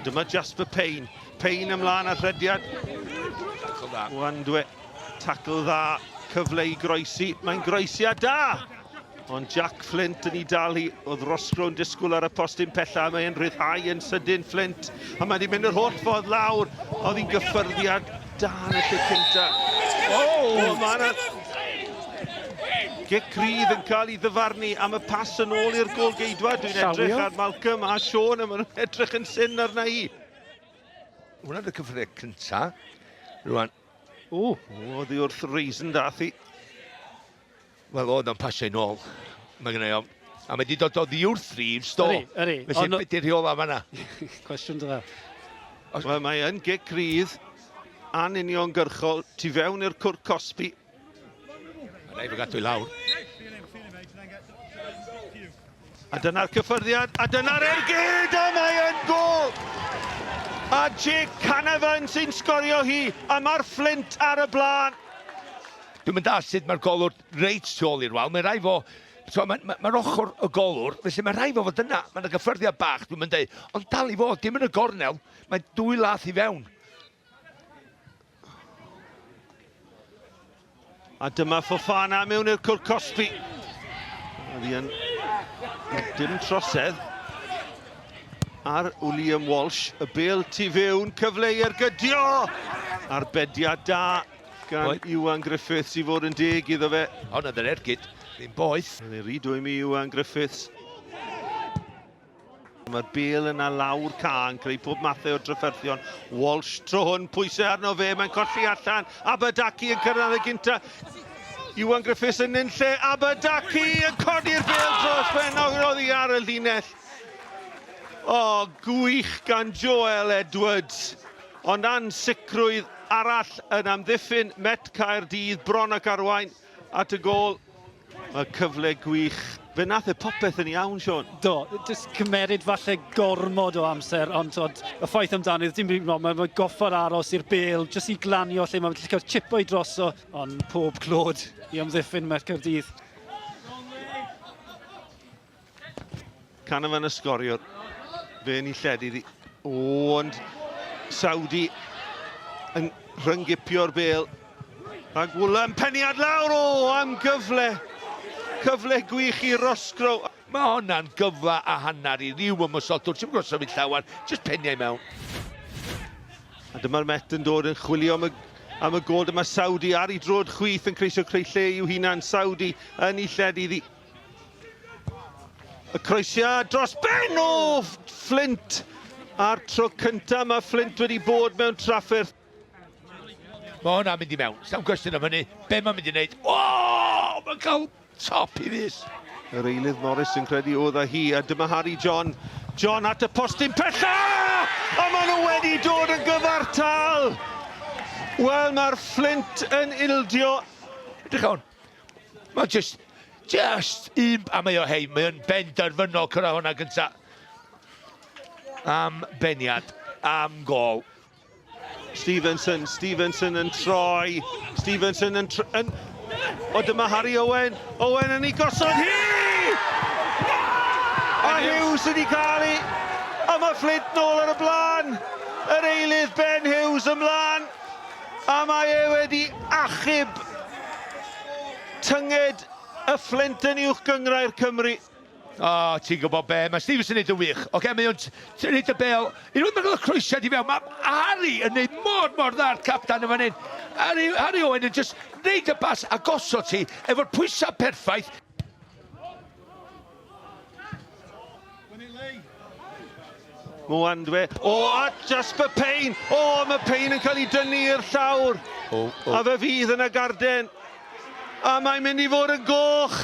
Dyma Jasper Payne. Payne ymlaen ar rhediad. Tackle dda. Wandwe. Tackle dda. Cyfle i groesi. Mae'n groesi a da! Ond Jack Flint yn ei dal hi. Oedd Roscrow yn disgwyl ar y postyn pella. Mae'n rhyddhau yn sydyn Flint. A mae wedi mynd yr holl ffordd lawr. Oedd hi'n gyffyrddiad da yn y lle cynta. O, oh, mae yna gic rydd yn cael ei ddyfarnu am y pas yn ôl i'r gol geidwad. Dwi'n edrych ar Malcolm a Sean a maen nhw'n edrych yn syn arna i. Hwna oedd y cyffyrddiad cynta. Rwan. O, oddi wrth Reason dath hi. Wel, oedd o'n pasio i'n ôl. Mae gennau o. A mae wedi dod oddi wrth Reeves, do. Ydy, ydy. Felly, beth di'r rheola fanna? Cwestiwn dda. Wel, mae yn gic rydd anuniongyrchol tu fewn i'r cwrt cosbi. Mae rhaid fo gadw i lawr. A dyna'r cyffyrddiad, a dyna'r ergyd, a mae yn gol! A Jake Canavan sy'n sgorio hi, a mae'r Flint ar y blaen. Dwi'm yn dallt sut mae'r golwr reit tu ôl i'r wal. Mae rhaid fo... So, mae'r ma, ma ochr y golwr, felly mae rhaid fo fod yna. Mae'n gyffyrddiad bach, dwi'm yn deud. Ond dal i fod, dim yn y gornel. Mae dwy lath i fewn. A dyma Fofana mewn i'r cwrt cosbi. Oedd hi yn dim trosedd ar William Walsh. Y bel tu fewn, cyfle i ergydio! Arbediad da gan Oed. Iwan Griffiths i fod yn deg iddo fe. Ond oedd yr ergyd ddim boeth. Oedd e'n rhy dwym i Iwan Griffiths. Mae'r bel yna lawr ca yn creu pob mathau o drafferthion. Walsh tro hwn, pwysau arno fe, mae'n colli allan. Abadaki yn cyrraedd y gynta. Iwan Griffiths yn unlle, Abadaki yn codi'r bel dros ben oddi ar y llinell. O, oh, gwych gan Joel Edwards. Ond ansicrwydd arall yn amddiffyn Met Caerdydd bron ac arwain at y gôl. Mae cyfle gwych. Fe nath e popeth yn iawn, Sean. Do, jyst cymeryd falle gormod o amser, ond tod, y ffaith amdano, dim byd, mae'n ma goffod aros i'r bel, jyst i glanio lle mae'n cael chipo i droso, ond pob clod i amddiffyn Met Caerdydd. Canavan y sgoriwr. Fe yn ei lledu iddi. O, ond Saudi yn rhyngipio'r bel. Rhag Woolam, peniad lawr, o, am gyfle. Cyfle gwych i Roscrow. Mae hwnna'n gyfle a hanner i ryw ymosodwr. Ti'n gwybod symud llawer, jyst peniau mewn. A dyma'r Met yn dod yn chwilio am y, am y gol. Dyma Saudi ar ei drod chwith yn creisio creu lle i'w hunan. Saudi yn ei lledu iddi. Y croesiad dros ben o Flint! A'r tro cyntaf mae Flint wedi bod mewn trafferth. Mae hwnna'n mynd i mewn. Sa'n cwestiwn am hynny. Be mae'n mynd i wneud? O! Mae'n cael top i fus. Yr eilydd Morris yn credu oedd â hi, a dyma Harry John. John at y postyn pella! A maen nhw wedi dod yn gyfartal! Wel, mae'r Flint yn ildio. Edrych hwn. Mae just, just un, a mae o hei, mae o'n benderfynol cyrraedd hwnna gynta. Am beniad, am gol. Stevenson, Stevenson yn troi, Stevenson yn, tr yn... O, dyma Harry Owen, Owen yn ei gosod hi! A Hughes wedi cael ei... A mae Flint nôl ar y blaen! Yr eilydd Ben Hughes ymlaen! A mae e wedi achub tynged y Fflint yn uwch gynghrair Cymru. O, oh, ti'n gwybod be, mae Stevenson yn neud yn wych. Oce, okay, mae o'n neud y bel. Unwaith mae'n cael y croesiad i fewn, mae Harry yn neud mor, mor dda'r captan yn fan hyn. Harry, Harry Owen yn just neud y bas a gosod ti efo'r pwysau perffaith. Mwandwe. O, a Jasper Payne! O, mae Payne yn cael ei dynnu i'r llawr. O, o. A fe fydd yn y garden. A mae'n mynd i fod yn goch.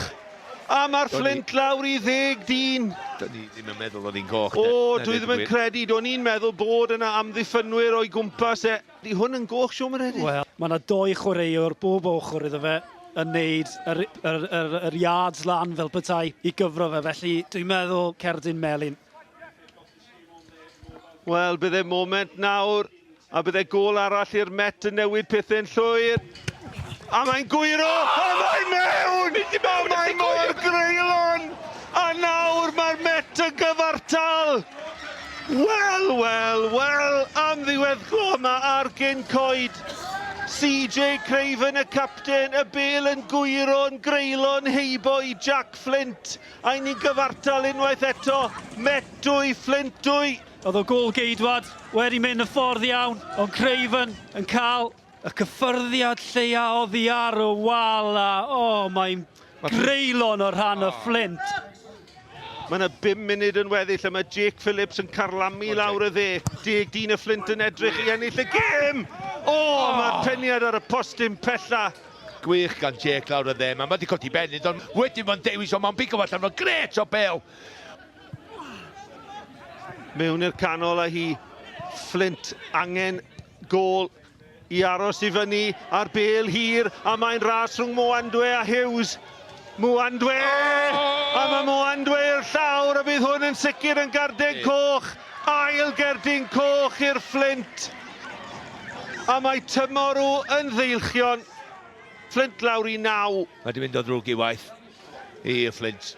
A mae'r Flint lawr i ddeg dyn. Do'n i ddim yn meddwl oedd hi'n goch. O, dwi ddim yn credu. Do'n i'n meddwl bod yna amddiffynwyr o'i gwmpas e. Di hwn yn goch, Siôn Meredydd? Wel, mae yna doi chwaraewr bob ochr iddo fe yn neud yr, yr, yr, yr yards lan fel petai i gyfro fe, felly dwi'n meddwl cerdyn melyn. Wel, bydde moment nawr, a bydde gol arall i'r Met yn newid pethau'n llwyr. A mae'n gwyro, a mae'n mewn! A mae mor greulon! A nawr mae'r Met yn gyfartal! Wel, wel, wel, am ddiweddglo yma ar gyn coed. CJ Craven y capten, y bel yn gwyro'n greulon heibo i Jack Flint. A ni'n gyfartal unwaith eto, Met 2, Flint 2. Oedd o gôl geidwad wedi mynd y ffordd iawn, ond Craven yn cael y cyffyrddiad lleia oddi ar y wal a, o, oh, mae'n greulon o rhan y Flint. Mae yna 5 munud yn weddill a mae Jake Phillips yn carlamu lawr y dde. Deg dyn y Flint yn edrych i ennill y gêm! O, oh, mae'r peniad ar y postyn pella. Gwych gan Jake lawr y dde. Mae wedi codi ben, ond wedyn mae'n dewis o, mae'n bigo allan, mae'n gret o bel. Mewn i'r canol a hi. Flint angen gôl i aros i fyny a'r bel hir a mae'n ras rhwng Mwandwe a Hughes. Mwandwe! Oh! A mae Mwandwe i'r llawr a bydd hwn yn sicr yn gardyn coch. Ail gerdyn coch i'r Flint. A mae tymor nhw yn ddeilchion. Flint lawr i naw. Mae wedi mynd o ddrwg i waith i Flint.